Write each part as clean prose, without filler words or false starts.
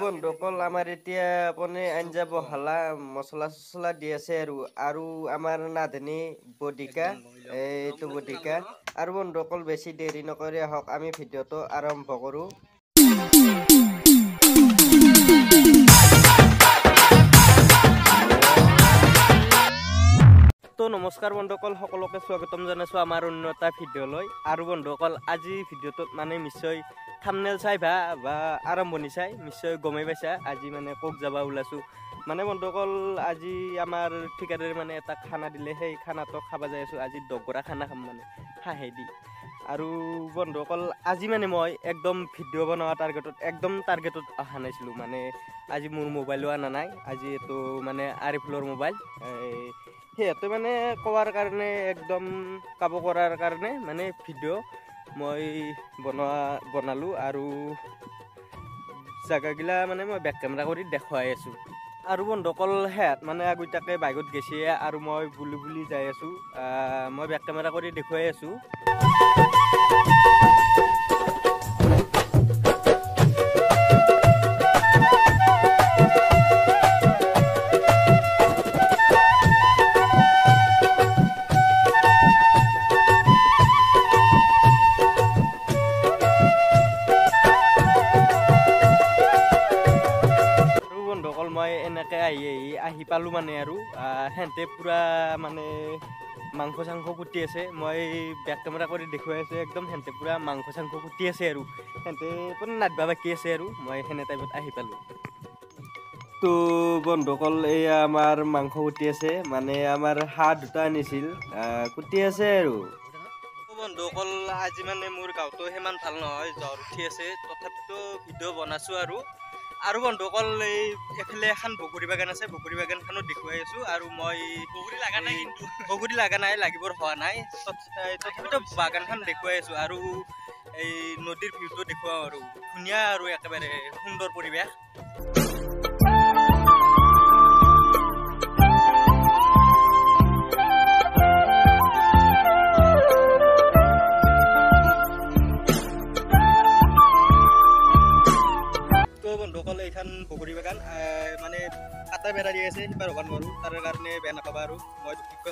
বন্ধুসকল আমাৰ এতিয়া আপুনি আঞ্জা বহালা মছলা চছলা দি আছে আৰু আৰু আমাৰ নাধনী বডিকা এইটো বডিকা। আৰু বন্ধুসকল বেছি দেৰি নকৰি আহক আমি ভিডিঅ'টো আৰম্ভ কৰোঁ। তো নমস্কাৰ বন্ধুসকল, সকলোকে স্বাগতম জনাইছোঁ আমাৰ অন্য এটা ভিডিঅ'লৈ। আৰু বন্ধুসকল আজি ভিডিঅ'টোত মানে নিশ্চয় থাম্বনেইল চাই বা আৰম্ভণি চাই নিশ্চয় গমেই পাইছা আজি মানে ক'ত যাব ওলাইছোঁ। মানে বন্ধুসকল আজি আমাৰ ঠিকাদাৰে মানে এটা খানা দিলে, সেই খানাটো খাব যাই আছোঁ। আজি দগৰা খানা খাম মানে হাঁহেদি। আৰু বন্ধুসকল আজি মানে মই একদম ভিডিঅ' বনোৱা টাৰ্গেটত একদম টাৰ্গেটত অহা নাছিলোঁ। মানে আজি মোৰ মোবাইলো অনা নাই, আজি এইটো মানে আৰিফুলৰ মোবাইল। সিহঁতে মানে কোৱাৰ কাৰণে একদম কাবু কৰাৰ কাৰণে মানে ভিডিঅ' মই বনালোঁ। আৰু জেগাগিলা মানে মই বেক কেমেৰা কৰি দেখুৱাই আছোঁ। আৰু বন্ধুসকল সেয়াত মানে আগতীয়াকৈ বাইকত গৈছে আৰু মই বুলি বুলি যাই আছোঁ, মই বেক কেমেৰা কৰি দেখুৱাই আছোঁ। মই এনেকৈ আহি আহি আহি পালোঁ মানে। আৰু সিহঁতে পূৰা মানে মাংস চাংস কুটি আছে, মই বেক কেমেৰা কৰি দেখুৱাই আছোঁ। একদম সিহঁতে পূৰা মাংস চাংস কুটি আছে আৰু সিহঁতে পুৰা নাদবা বাকী আছে আৰু মই সেনে টাইপত আহি পালোঁ। তো বন্ধুসকল এয়া আমাৰ মাংস কুটি আছে, মানে আমাৰ হাঁহ দুটা আনিছিল, কুটি আছে। আৰু বন্ধুসকল আজি মানে মোৰ গাঁৱতো সিমান ভাল নহয়, জ্বৰ উঠি আছে, তথাপিতো ভিডিঅ' বনাইছোঁ। আৰু আৰু বন্ধুসকল এই এফালে এখন বগৰী বাগান আছে, বগৰী বাগানখনো দেখুৱাই আছোঁ। আৰু মই বগৰী লগা নাই, কিন্তু বগৰী লগা নাই, লাগিবৰ হোৱা নাই, তথাপিতো বাগানখন দেখুৱাই আছোঁ। আৰু এই নদীৰ ভিউটো দেখুৱাওঁ আৰু ধুনীয়া আৰু একেবাৰে সুন্দৰ পৰিৱেশ। বন্ধুসকল এইখন বগৰী বাগান মানে কাটা বেৰা দি আছে, সিবাৰ হ'ব নোৱাৰোঁ, তাৰ কাৰণে বেয়া নাপাবা আৰু মই দুখিত।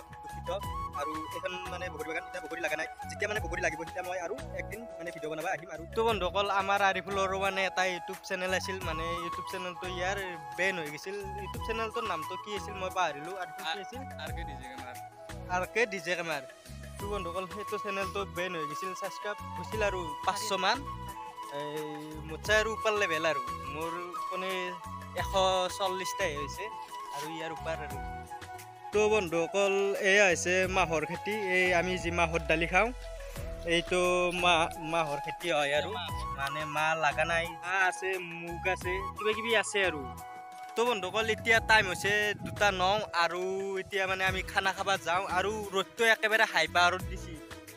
আৰু এইখন মানে বগৰী বাগান, এতিয়া বগৰী লগা নাই, যেতিয়া মানে বগৰী লাগিব তেতিয়া মই আৰু একদিন মানে ভিডিঅ' বনাব আহিম। আৰু তো বন্ধুসকল আমাৰ আৰিফুলৰো মানে এটা ইউটিউব চেনেল আছিল, মানে ইউটিউব চেনেলটো ইয়াৰ বেন হৈ গৈছিল। ইউটিউব চেনেলটোৰ নামটো কি আছিল মই পাহৰিলোঁ, আৰু কি আছিল আৰ কে ডিজে কেমাৰ। তো বন্ধুসকল সেইটো চেনেলটো বেন হৈ গৈছিল, ছাবস্ক্ৰাইব হৈছিল আৰু 500 মান, এই মোচাই আৰু ওপৰ লেভেল আৰু মোৰ মানে 140টাই হৈছে আৰু ইয়াৰ ওপৰ। আৰু তো বন্ধুসকল এয়া হৈছে মাহৰ খেতি, এই আমি যি মাহৰ দালি খাওঁ এইটো মাহৰ খেতি হয়। আৰু মানে মাহ লগা নাই, মাহ আছে, মুগ আছে, কিবা কিবি আছে। আৰু তো বন্ধুসকল এতিয়া টাইম হৈছে 2:09 আৰু এতিয়া মানে আমি খানা খাব যাওঁ। আৰু ৰ'দটো একেবাৰে হাই পাৱাৰত দিছে,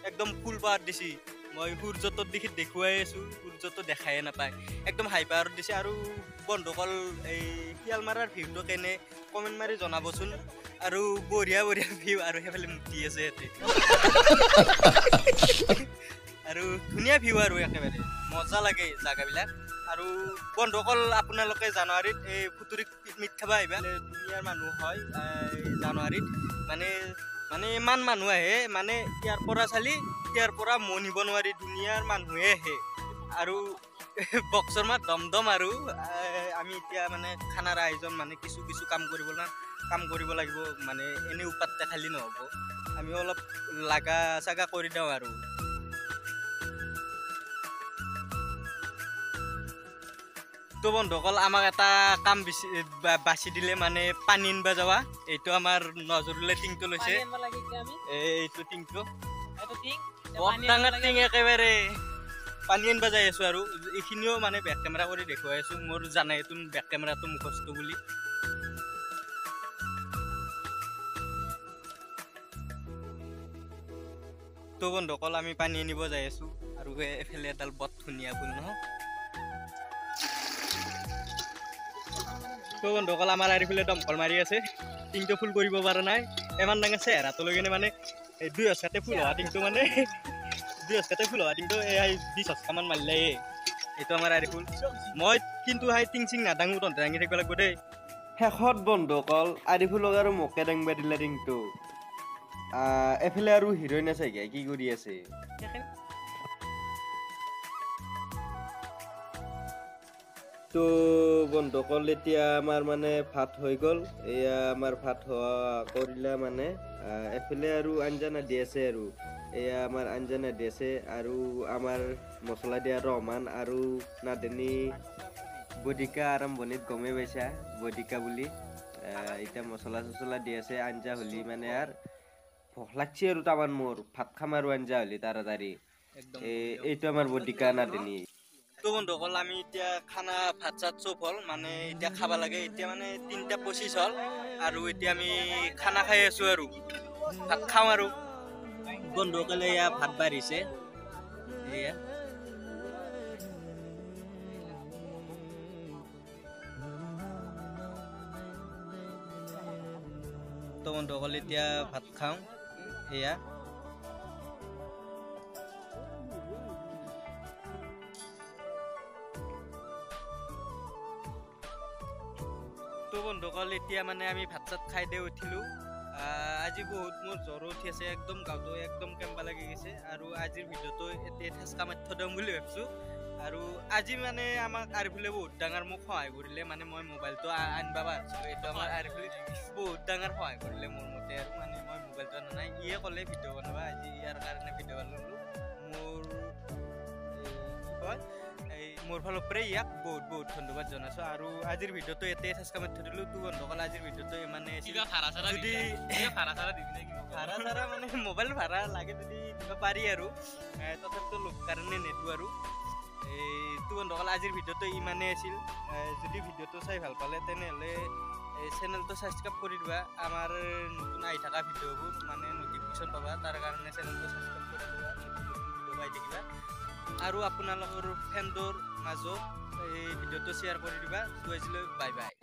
একদম ফুল পাৱাৰত দিছে। মই সূৰ্যটোৰ দিশে দেখুৱাই আছোঁ, সূৰ্যটো দেখায়ে নাপায়, একদম হাই পাৱাৰত দিছে। আৰু বন্ধুসকল এই শিয়ালমাৰাৰ ভিউটো কেনে কমেণ্ট মাৰি জনাবচোন। আৰু বঢ়িয়া বঢ়িয়া ভিউ। আৰু সেইফালে মুতি আছে ইয়াতে, আৰু ধুনীয়া ভিউ আৰু একেবাৰে মজা লাগে জেগাবিলাক। আৰু বন্ধুসকল আপোনালোকে জানুৱাৰীত এই ফুটুৰিত পিকনিক খাব আহিবা, ধুনীয়াৰ মানুহ হয় জানুৱাৰীত, মানে মানে ইমান মানুহ আহে, মানে ইয়াৰ পৰা চালি ইয়াৰ পৰা মনিব নোৱাৰি, ধুনীয়াৰ মানুহে আহে। আৰু বক্সৰ মাত দম দম। আৰু আমি এতিয়া মানে খানাৰ আয়োজন মানে কিছু কিছু কাম কৰিব না, কাম কৰিব লাগিব, মানে এনেই উপাতে খালি নহ'ব, আমি অলপ লাগা চাগা কৰি দিওঁ। আৰু তো বন্ধুসকল আমাক এটা কাম বাছি দিলে, মানে পানী আনিব যাৱা। এইটো আমাৰ নজৰুলে টিংটো লৈছে, এইটো টিংটো ডাঙৰ টিং, একেবাৰে পানী আনিব যাই আছোঁ। আৰু এইখিনিও মানে বেক কেমেৰা কৰি দেখুৱাই আছোঁ, মোৰ জানাই এইটো বেক কেমেৰাটো মুখস্থ বুলি। তো বন্ধুসকল আমি পানী আনিব যাই আছোঁ। আৰু এইফালে এডাল বৰ ধুনীয়া ফুল নহয়। তো বন্ধুসকল আমাৰ আৰিফুলে দমকল মাৰি আছে, টিংটো ফুল কৰিব পৰা নাই, ইমান ডাঙৰ চেহেৰাটো লৈ কিনে মানে 2 হচকাতে ফুল হোৱা টিংটো, মানে 2 হচকাতে ফুল হোৱা টিংটো এই 20 হচকামান মাৰিলে। এইটো আমাৰ আৰিফুল। মই কিন্তু হাই টিং চিং নাদাঙো, তহঁতে দাঙি থাকিব লাগিব দেই। শেষত বন্ধুসকল আৰিফুলক আৰু মোকে দাঙিব দিলে টিংটো। এফালে আৰু হিৰইন আছে কি কৰি আছে। তো বন্ধুসকল এতিয়া আমাৰ মানে ভাত হৈ গ'ল। এয়া আমাৰ ভাত হোৱা কৰিলে মানে এফালে আৰু আঞ্জা নাদি আছে আৰু এয়া আমাৰ আঞ্জা নাদি আছে আৰু আমাৰ মছলা দিয়া ৰহমান আৰু নাদনী বদিকা আৰম্ভণিত গমেই পাইছা বদিকা বুলি। এতিয়া মছলা চছলা দি আছে আঞ্জা হ'লি মানে আৰু ভোক লাগছে আৰু তামান মোৰ ভাত খাম আৰু আঞ্জা হ'লি তাড়াতাড়ি। এইটো আমাৰ বদিকা নাদনী। তো বন্ধুসকল আমি এতিয়া খানা ভাত চাত চব হ'ল, মানে এতিয়া খাব লাগে। এতিয়া মানে 3:25 হ'ল আৰু এতিয়া আমি খানা খাই আছো আৰু ভাত খাওঁ আৰু। বন্ধুসকলে এয়া ভাত বাঢ়িছে, এয়া তো বন্ধুসকল এতিয়া ভাত খাওঁ। এয়া তো বন্ধুসকল এতিয়া মানে আমি ভাত চাত খাই দি উঠিলোঁ। আজি বহুত মোৰ জ্বৰো উঠি আছে, একদম গাটো একদম কেম্বা লাগি গৈছে। আৰু আজিৰ ভিডিঅ'টো এতিয়া ঠেচকা মাৰি থৈ দিম বুলি ভাবিছোঁ। আৰু আজি মানে আমাক আৰিফুলে বহুত ডাঙৰ মোক সহায় কৰিলে, মানে মই মোবাইলটো আনিব পাৰিছিলোঁ। এইটো আমাৰ আৰিফুলে বহুত ডাঙৰ সহায় কৰিলে মোৰ মতে আৰু মানে মই মোবাইলটো অনা নাই, ইয়ে ক'লে ভিডিঅ' বনাবা, আজি ইয়াৰ কাৰণে ভিডিঅ' বনালোঁ। মোৰ কি কয় এই মোৰ ফালৰ পৰাই ইয়াক বহুত বহুত ধন্যবাদ জনাইছোঁ। আৰু আজিৰ ভিডিঅ'টো ইয়াতে ঠেচকা মাৰি থৈ দিলোঁ। তো বন্ধুসকল আজিৰ ভিডিঅ'টো ইমানে আছিল। যদি ভাড়া চাড়া মানে মোবাইল ভাড়া লাগে যদি দিব পাৰি আৰু, তথাপিতো লোক কাৰণে নেদো আৰু। এই তো বন্ধুসকল আজিৰ ভিডিঅ'টো ইমানেই আছিল। যদি ভিডিঅ'টো চাই ভাল পালে তেনেহ'লে এই চেনেলটো ছাবস্ক্ৰাইব কৰি দিবা। আমাৰ নতুন আহি থকা ভিডিঅ'বোৰ মানে ন'টিফিকেশ্যন পাবা, তাৰ কাৰণে চেনেলটো ছাবস্ক্ৰাইব কৰি দিবা, নতুন নতুন ভিডিঅ' পাই থাকিবা। আৰু আপোনালোকৰ ফ্ৰেণ্ডৰ মাজত এই ভিডিঅ'টো শ্বেয়াৰ কৰি দিবা। তো আজিলৈ বাই বাই।